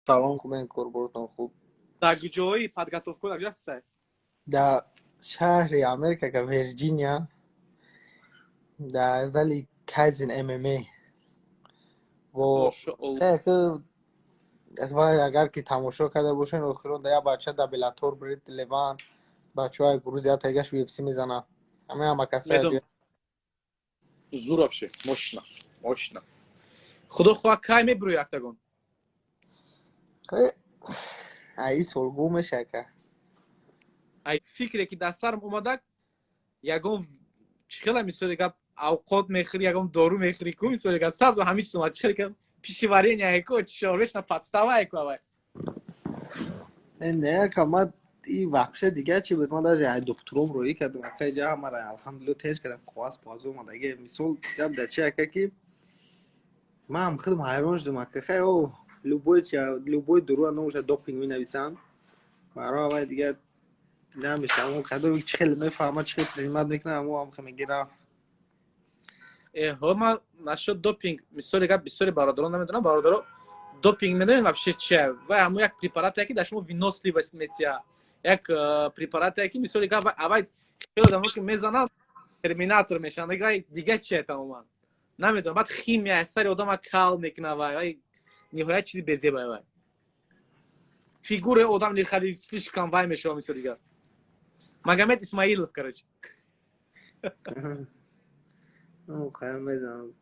Салом. Хубен, корборотон хуб? Дар куҷои подготовка дар куҷо ҳастед? Дар шаҳри Америка, ка Вирҷиния, дар зали Кайзен ММА. Бо вай агар ки тамошо карда бошен, охирон да як бача да Беллатор брид, Леван, бачаҳои Грузия тагаш UFC мезанад. Ҳамаи ҳама касае. Зур вообще, мощно, мощно. Худо хоҳад, кай мебурӯи октагон? Ай сол гум меша, ка. Ай фикре ки дар сарам омадак, ягон чӣ хела, мисоли гап, авқот мехӯри, ягон дору мехӯри ку, мисоли гап, сразу ҳамин чиз омад. Чӣ хеле пищеварение ку, чишорвешна подстава ку авай. Не, ка, ма и вообще дига чи буд, ман даже ай духтуром роӣ кардам, ака, иҷа ҳамара алҳамдулилла тенҷ кардам, қоғаз поғаз омадаги. Мисол, гап дар чи, ака, ки ман худам ҳайрон шудам, ака. Хай, о любой чи, любой дуруа номуша допинг менависанд, барои авай дига намеша. Амо кадоме чи хеле мефаҳмад, чи хеле принимать мекунад, амо ҳам мегира. Эҳо, ман насчет допинг, мисоли гап, бисёри бародарон намедонам. Бародаро, допинг медонед вообще чия? Вай ҳамо як препарате, ки дар шумо выносливость метия, як препарате, ки, мисоли гап, авай хеле одамо ки мезананд, терминатор мешаванд. Дига чия, тамоман намедонам. Баъд химия сари одама кал мекунад. Вай ниҳоят чизи безебай, вай фигураи одам хали слишком вай мешава. Мисоли гап, Магомед Исмаилов, короче. Мезанам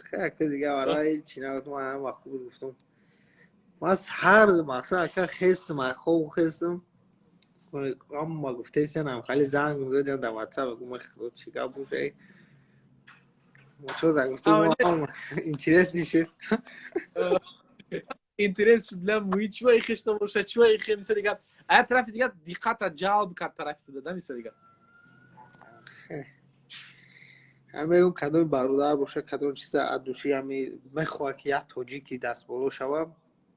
дига, барои чи нагуфт, ман ҳама хуб гуфтам. Ман ҳар мақсад, ака, хестам, хоб хестам, ама гуфтесиянам, хали занг задиям дар ватсап, гум, худо, чӣ гап боша, чо занг гуфтам, интересный шуд. Интерес шуд, для муи чува хешта боша, чува хе. Мисоли гап, ая тарафи дига диққата ҷалб кард тарафи туда, да, мисоли гап. Ҳамегум, кадоми бародар боша, кадом чиза аз души ҳами мехоҳад, ки як тоҷики дастболо шава,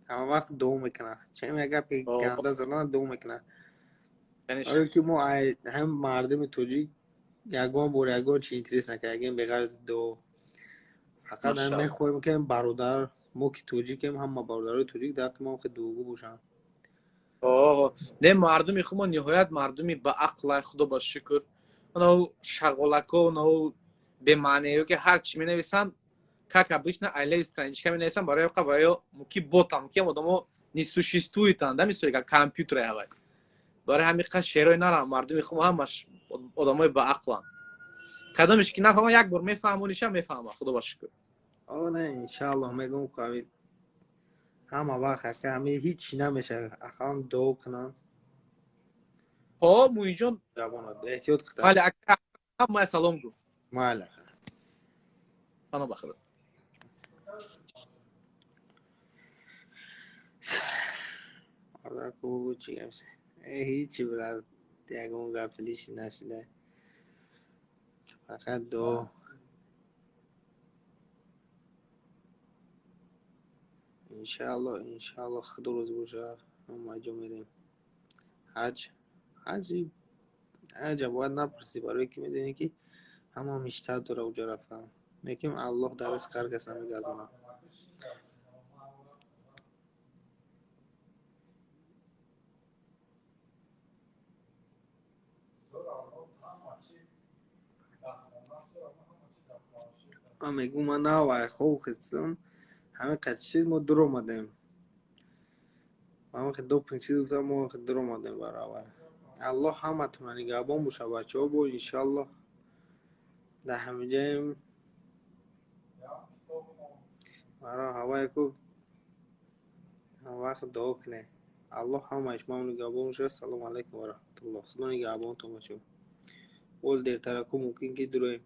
ҳама вақт дуо мекунад. Чем як гапи ганда задан, дуо мекунад. Оё ки мо ҳам мардуми тоҷик ягон бор ягон чи интерес накардагем беғарзи дуо. Фақат ҳам мехоҳем, ки бародар мо ки тоҷикем, ҳама бародарои тоҷик дар ҳаққи мо хеле дуогӯ бошанд. Не, мардуми хумо ниҳоят мардуми баақлай, худо ба шукр. Онау шағолако, онау бемаънеё ки ҳар чӣ менависанд, как обычно, айлаи страничка менависанд, барои ва ё муки ботам, муки одамо не существуетанд, да, мисоли компютере ҳавай. Барои ҳамин қадр шерои нарам. Мардуми хумо ҳамаш одамои баақланд. Кадомеш ки нафаҳма, як бор мефаҳмониша, мефаҳма, худо ба шукр. О, не, иншааллоҳ, мегӯм, ҳама вақт, ака, ҳами ҳичи намеша, ақаллан дуо кунанд. Ҳо, Муинҷон. Эҳтиёт. Бале, ака, ҳамая салом гӯ. Майли. Пано ба худо. Чӣ гап? Ҳичи, брат, ягон гап лишний нашида, фақат дуо. Иншаалло, иншаалло, худо розӣ боша, ҳама ҷо мерем. Ҳаҷ, ҳаҷи, ҳаҷа бояд напурсӣ, барое ки медонӣ, ки ҳама мечта дора уҷо рафтан, лекин Аллоҳ дар ризқи ҳар кас намегардонад. Ман мегӯм, ман навай хоб хестам, ҳамин қад шид, мо дур омадем. Ҳамин допинг чиз гуфтам, мо дур омадем. Баробар, Аллоҳ ҳаматона нигаҳбон боша, бачаҳо. Бо иншаллоҳ дар ҳамиҷаем, маро ҳавае ку, вақт дуо кунед. Аллоҳ ҳамаи шумо нигаҳбон боша. Ассалому алайкум ва раҳматуллоҳ. Худо нигаҳбонтон, бачаҳо. Бол дертараку мумкин ки дуроем.